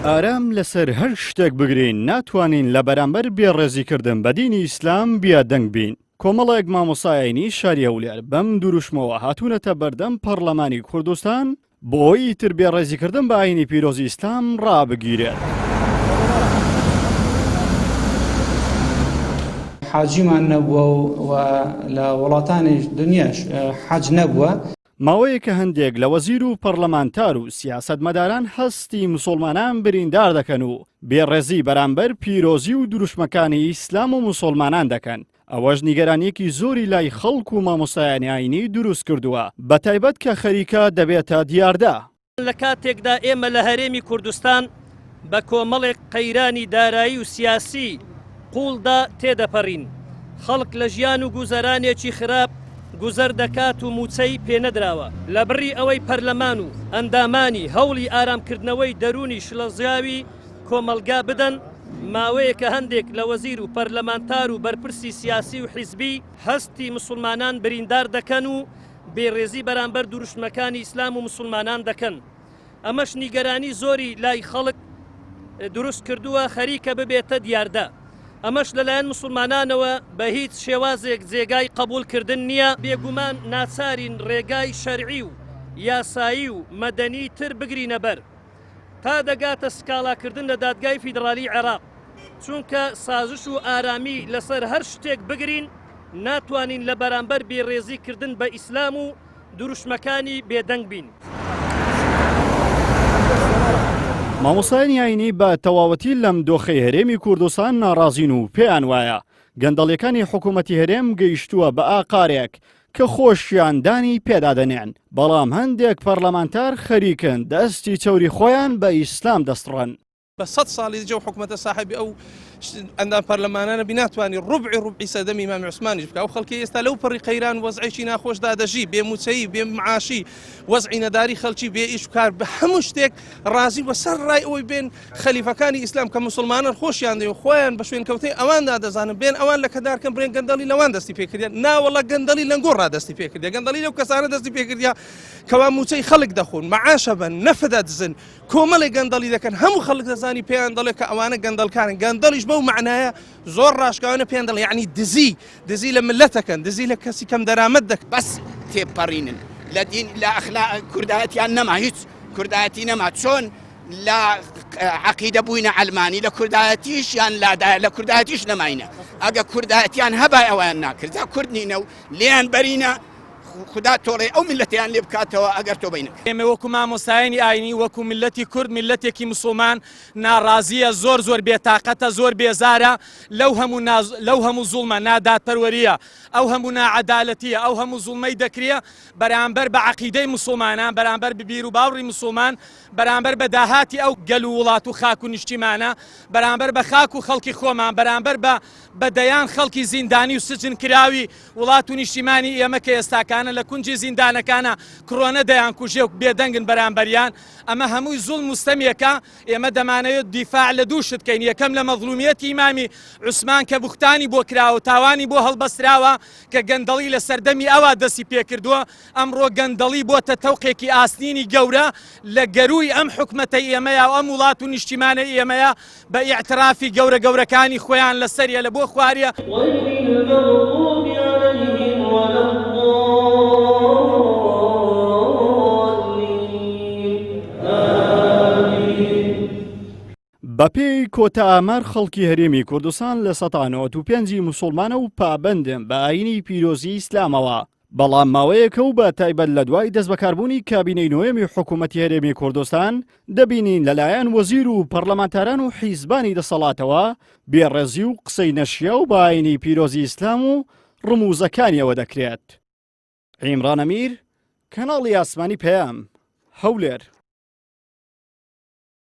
ئارام لەسەر هەر شتێک بگرین ناتوانین لە بەرامبەر بێڕێزیکردن بە دینی ئیسلام بێدەنگ بین. کۆمەڵێک مامۆستای ئاینی شاری هەولێر بەم دروشمەوە هاتوونەتە بەردەم پەڕلەمانی کوردستان بۆ ئەوەی ئیتر بێڕێزیکردن بە ئاینی پیرۆزی ئیسلام ڕابگیرێت. حاجیمان نەبووە و لە وڵاتانی دنیاش حەج نەبووە. ماوەیەکە هەندێک لە وەزیر و پەڕلەمانتار و سیاسەتمەداران هەستی مسوڵمانان بریندار دەکەن و بێڕێزی بەرامبەر پیرۆزی و دروشمەکانی ئیسلام و مسوڵمانان دەکەن، ئەوەش نیگەرانییەکی زۆری لای خەڵک و مامۆستایانی ئاینی دروست کردووە، بەتایبەت کە خەریکە دەبێتە دیاردە. لە کاتێکدا ئێمە لە هەرێمی کوردستان بە کۆمەڵێک قەیرانی دارایی و سیاسی قووڵدا تێدەپەڕین، خەڵک لە ژیان و گوزەرانێکی خراپ گوزەر دەکات و مووچەی پێنەدراوە، لە بڕی ئەوەی پەرلەمان و ئەندامانی هەوڵی ئارامکردنەوەی دەروونی شڵەژاوی کۆمەڵگا بدەن، ماوەیەکە هەندێک لە وەزیر و پەرلەمانتار و بەرپرسی سیاسی و حیزبی هەستی مسوڵمانان بریندار دەکەن و بێڕێزی بەرامبەر دروشمەکانی ئیسلام و مسوڵمانان دەکەن، ئەمەش نیگەرانی زۆری لای خەڵک دروست کردووە، خەریکە ببێتە دیاردە، ئەمەش لەلایەن مسوڵمانانەوە بە هیچ شێوازێک جێگای قبوڵ کردن نییە، بێگومان ناچارین ڕێگای شەرعی و یاسایی و مەدەنی تر بگرینە بەر. تا دەگاتە سکاڵاکردن لە دادگای فیدڕالی عێراق، چونکە سازش و ئارامی لەسەر هەر شتێک بگرین ناتوانین لە بەرامبەر بێڕێزی کردن بە ئیسلام و دروشمەکانی بێدەنگ بین. مامۆستایانی ئاینی بە تەواوەتی لەم دۆخەی هەرێمی کوردستان ناڕازین و پێیان وایە گەندەڵیەکانی حکوومەتی هەرێم گەیشتووە بە ئاقارێک کە خۆشیان دانی پێدا دەنێن، بەڵام هەندێک پەرلەمانتار خەریکن دەستی چەوری خۆیان بە ئیسلام دەسڕن. بە سەد ساڵی دیجە و حکومەتە ساحێبی ئەو ئەندام پەرلەمانانە بی ناتوانی ڕوبعی ڕوبعی سەردەمی ئیمامی عوسمانیش بکا. ئەو خەڵکی ئێستا لەو پەڕی قەیران وەزعێکی ناخۆشدا دەژی، بێ مووچەیی، بێ معاشی، وەزعی نەداری خەڵکی، بێ ئیش و کار، بە هەموو شتێک ڕازی بووە، سەر ڕای ئەوەی بێن خەلیفەکانی ئیسلام کە موسڵمانان خۆشیان دەوێن خۆیان بە شوێنکەوتەی ئەواندا دەزانن بێن ئەوان لەکەدار کەن بڵێن گەندەڵی لەوان دەستی پێکردە ناوەڵە گەندەڵی لەنگۆڕا دەستی پێکردە گەندەڵی لەو کەسانە دەستی پێکردە کەوا موچەی خەڵک دەخۆن معاشە بن نەفدا دزن کۆمەڵی گەندەڵی دەکەن هەموو خەڵک دەزانی پێیان دەڵێ کە ئەوانە گەندەڵکارن گەندەڵیش بەو معنایە زۆر ڕاشکاوانە پێیان دەڵێ یعنی دزی دزی لە ملەتەکەن دزی لە کەسی کەم دەرامەت دەکەن بەس تێپەڕینن لە دین لە ئەخلاق کوردایەتیان نەما هیچ کوردایەتی نەما چۆن لە عەقیدە بووینە عەلمانی لە کوردایەتیش یان لادایە لە کوردایەتیش نەماینە ئەگە کوردایەتیان هەبای ئەویان ناکرد جا کورد نینە و لێیان بەرینە خودا تۆڵەی ئەو میللەتەیان لێ بکاتەوە ئەگەر تۆبەی نەکەن. ئێمە وەکو مامۆستایانی ئاینی وەکو میللەتی کورد میللەتێکی مسوڵمان ناڕازیە زۆر زۆر بێتاقەتە زۆر بێزارە لەو هەموو ناز لەو هەموو زوڵمە نادادپەروەریە ئەو هەموو ناعەدالەتیە ئەو هەموو زوڵمەی دەکرێ بەرامبەر بە عەقیدەی مسوڵمانان بەرامبەر بە بیروباوڕی مسوڵمان بەرامبەر بە داهاتی ئەو گەل و وڵات و خاک و نیشتیمانە، بەرامبەر بە خاک و خەڵکی خۆمان، بەرامبەر بە بە دەیان خەڵکی زیندانی و سجن کراوی وڵات و نیشتیمانی ئێمە کە ئێستاکانە لە کونجی زیندانەکانا کڕۆنە دەیانکوژێ و بێدەنگن بەرامبەریان، ئەمە هەمووی زوڵم و ستەمێکە، ئێمە دەمانەوێت دیفاع لە دوو شت کەین، یەکەم لە مەزڵومیەتی ئیمامی عوسمان کە بوختانی بۆ کراوە و تاوانی بۆ هەڵبەستراوە کە گەندەڵی لە سەردەمی ئەوا دەستی پێکردووە، ئەمڕۆ گەندەڵی بۆتە تەوقێکی ئاسنینی گەورە لە گەرووی ئەم حکومەتەی ئێمەیا و ئەم وڵات و نیشتیمانەی ئێمەیە بە ئیعترافی گەورە گەورەکانی خۆیان لە سەریە لە بۆ خواریە. غیر المغضوب علیهم ولا الضالین آمین. بەپێی کۆتا ئامار خەڵکی هەرێمی کوردستان 95% ی موسوڵمانە و پابەندن بە ئایینی پیرۆزی ئیسلامەوە، بەڵام ماوەیەکە و بە تایبەت لە دوای دەستبەکاربوونی کابینەی نۆیەمی حکوومەتی هەرێمی کوردستان دەبینین لەلایەن وەزیر و پەرلەمانتاران و حیزبانی دەسەڵاتەوە بێڕێزی و قسەی نەشیاو بە ئایینی پیرۆزی ئیسلام و ڕموزەکانیەوە دەکرێت. عیمران ئەمیر، کەناڵی ئاسمانی پەیام، هەولێر.